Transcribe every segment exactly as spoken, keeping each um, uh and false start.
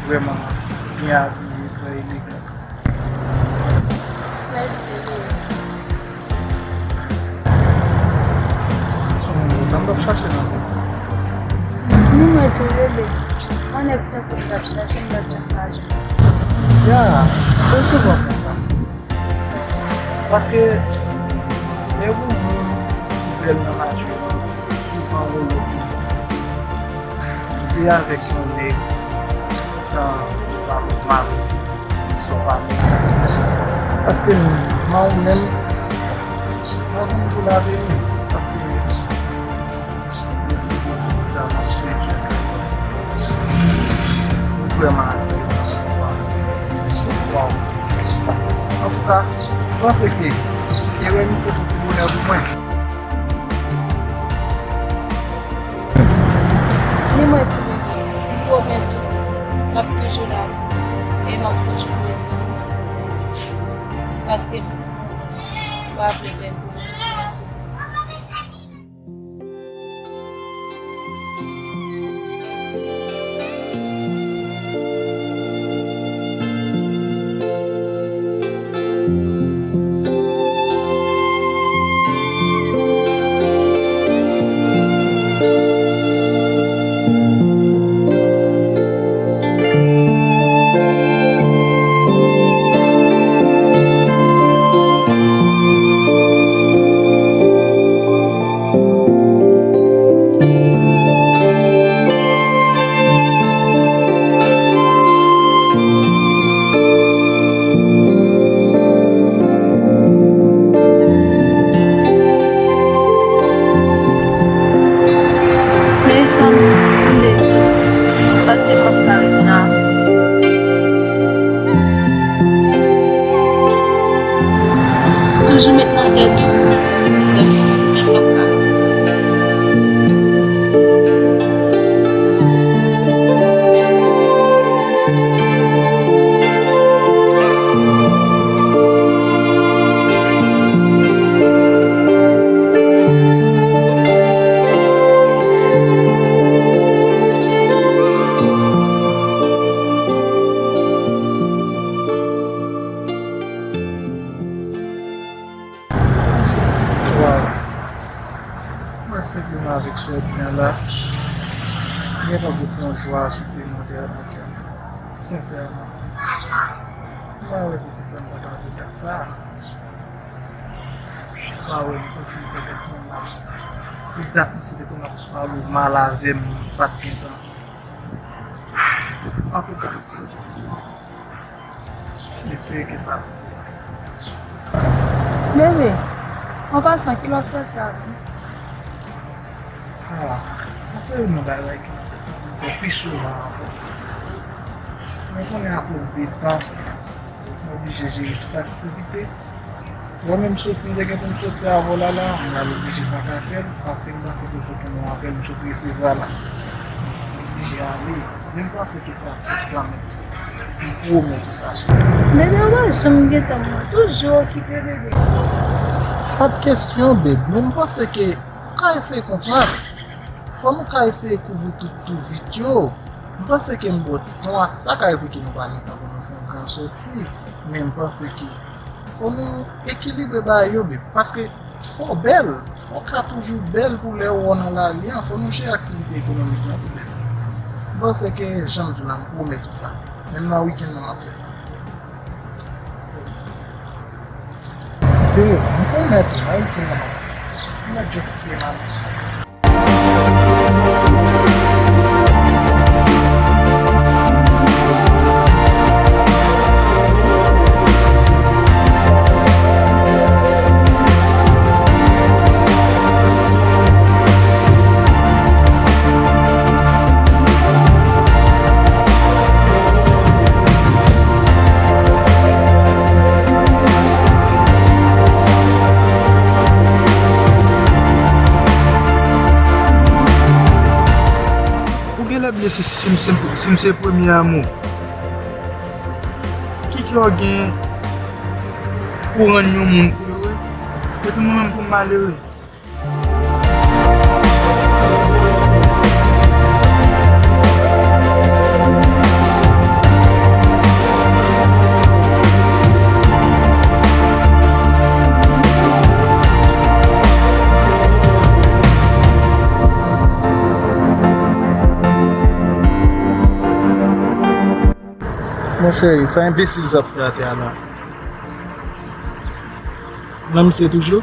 Vrèman byen abiye, trè elegan tou. Mèsi, Leo. Se yon sa m t ap chache nan ou. Ni mwen tou, bebe. Yon nèg tankou w t ap chache m, m pa t janm ka jwenn. Ya, se souvan konsa. Paske, lè yon moun ki bèl nan nati, souvan ou wè. Kite avèk yon nèg, tan se pa nòmal, se sa w pa merite. Paske nan ou menm, mwen konn pou lave nou, paske mwen twouve tout sa m ap pèdi ak lòt moun. Ou vrèman atire nan lòt sans. Waw. Antouka, m panse ke erè misye pou pi bonè pou mwen. Ni mwen tou, bebe. M pwomèt ou, m ap toujou la pou ou. E m ap toujou prezan nan kote w. Paske m pa vle pèdi ou. Mèsi. Jason, m dezole, paske m p ap ka ret la. Toujou met nan tèt ou, men m p ap ka. Waw. Mwen senpleman avèk sòti an la, m gentan pran yon jwa siplemantè nan kè m. Sensèman. M pa wè poukisa m pa ta vle dat sa a. Jis pa wè, m santi m fè tèt mwen mal. Pou dat m santi konn ap pale w mal avè m, m pa t gen tan. Antouka, m espere ke sa. Bebe, an pasan, kilè w ap sòti avè m? Ah, sa se youn nan bagay ki nan tèt mwen pou m fè pi souvan ankò. Men konnen akoz de tan, m oblije jere tout aktivite. Lè menm soti m te gen pou m soti avè w la la, m al oblije pa ka fè l, paske m panse ke se pou yon apèl m sot resevwa la. M oblije ale. Men m panse ke sa ap fèt kanmenm. M pwomèt ou sa, cheri. Bebe, ou pa janm gen tan pou mwen. Toujou okipe, bebe. Pa t kesyon, babe. Men m panse ke ou ka eseye konprann. Fò nou ka eseye kouvri tout tou vid yo. M panse ke m ba w ti tan ase. Sa ka rive ke nou pa gen tan pou nou fè yon gran sòti. Men m panse ke fò nou ekilibre bagay yo, babe. Paske fò w bèl, fò w ka toujou bèl pou lè w nan lari an, fò nou jere aktivite ekonomik lan tou, babe. M panse ke jan m di w la, m pwomèt ou sa. Menm nan wikenn nan, m ap fè sa. Babe, m pwomèt ou, nan wikenn nan, m ap fè. M mèt just kite m ale. Ou genlè bliye si, si, si m se, si m se premye amou. Ki kè w gen pou rann yon moun ere, epi mwen menm pou m malere? Mon cheri, sa enbesil sa ap fè atè a la. Nan misye toujou?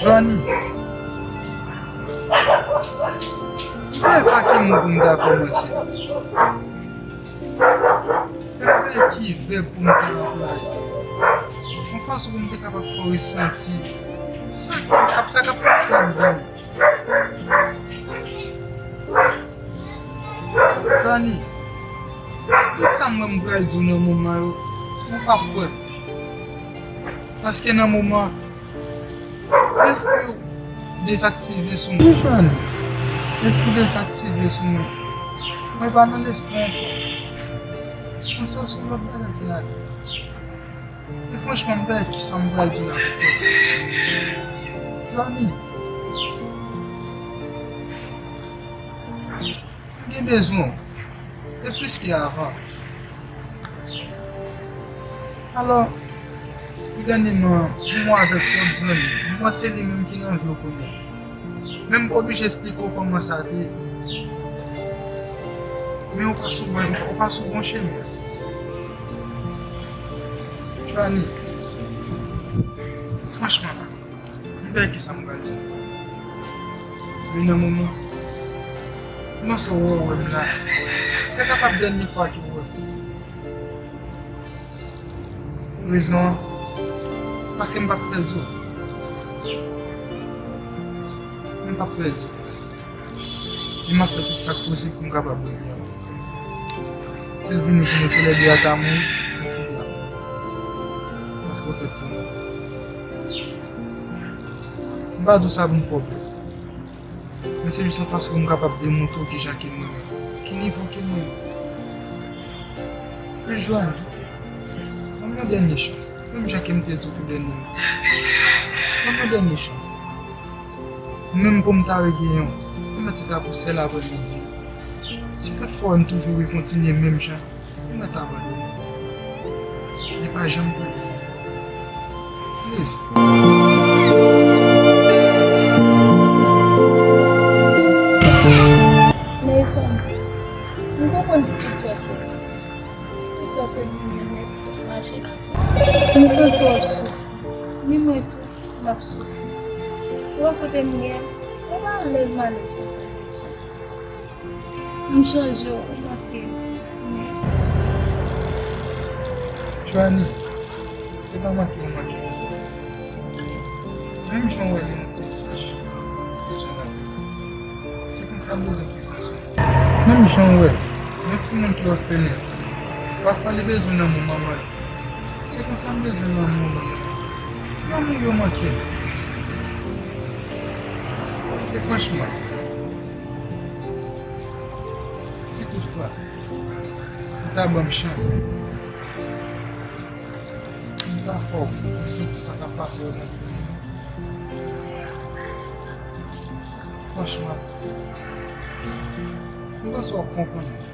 Johnny, m pa wè pa ki mo pou m ta kòmanse. M pa wè ki vèb pou m ta anplwaye. Yon fason pou m te kapab fè w resanti sa k ap, sa k ap pase anndan w. Johnny, tout sa m wè m pral di w nan moman yo, ou p ap kwè. Paske nan moman, lespri w dezaktive sou mwen. Wi, Johnny, lespri dezaktive sou mwen. Mwen pa nan lespri ankò. Mwen santi yon lòt bagay ki ladan. Men franchman, m pa wè kisa m pral di w la pou kont. Johnny, m gen bezwen w. E plis ke avan. Alò, tou dènyèman, m wè avèk pwòp zanmi m, m wè se li menm ki nan vi w kounye a. Men m pa oblije esplike w kòman sa te ye. Men ou pa sou bon, ou pa sou bon chemen. Johnny, franchman, m pè kisa m pral di. Men nan moman, m panse w wè w wè m la. Se kapab dènye fwa ke w wè m. Rezon an, paske m p ap pèdi w. M p ap pèdi w. E m ap fè tout sa k posib pou m kapab regle ankò. Si l vini pou nou toulède a ta mouri, nou toulède a mouri. Paske w fèt pou mwen. M pa di w sa pou m fè w pè. Men se jis yon fason pou m kapab demontre w kijan ke m renmen w, ki nivo ke m renmen w. Wi, Joanne, ban m yon dènye chans. Menm jan ke m te di w tou dènyèman. Ban m yon dènye chans. Menm pou m ta regenyen w, te mèt se ta pou sèl aprè midi. Si toutfwa w wè m toujou rekontinye menm jan, ou mèt abandone. Men pa janm tande m ankò. Please. Nelson, m konprann tout sa w sot di. Tout sa w sot di, men mwen tout mache pase. M santi w ap soufri. Ni mwen tou, m ap soufri. Ou wè kote m ye a? Mwen pa alèz m alèz konsa deja. M chanje w, ou manke m. Joanie, se pa manke w manke m. Menm jan w wè li monte sèch, bezwen lapli. Se konsa m bezwen prezans ou. Menm jan w wè, yon timoun ki òfelen, pafwa li bezwen lanmou manman l. Se konsa m bezwen lanmou manman. Lanmou yo manke m. E franchman, si toutfwa ou ta ban m chans, m ta fè w santi sa k ap pase yo nan tèt mwen. Franchman, m panse w ap konprann.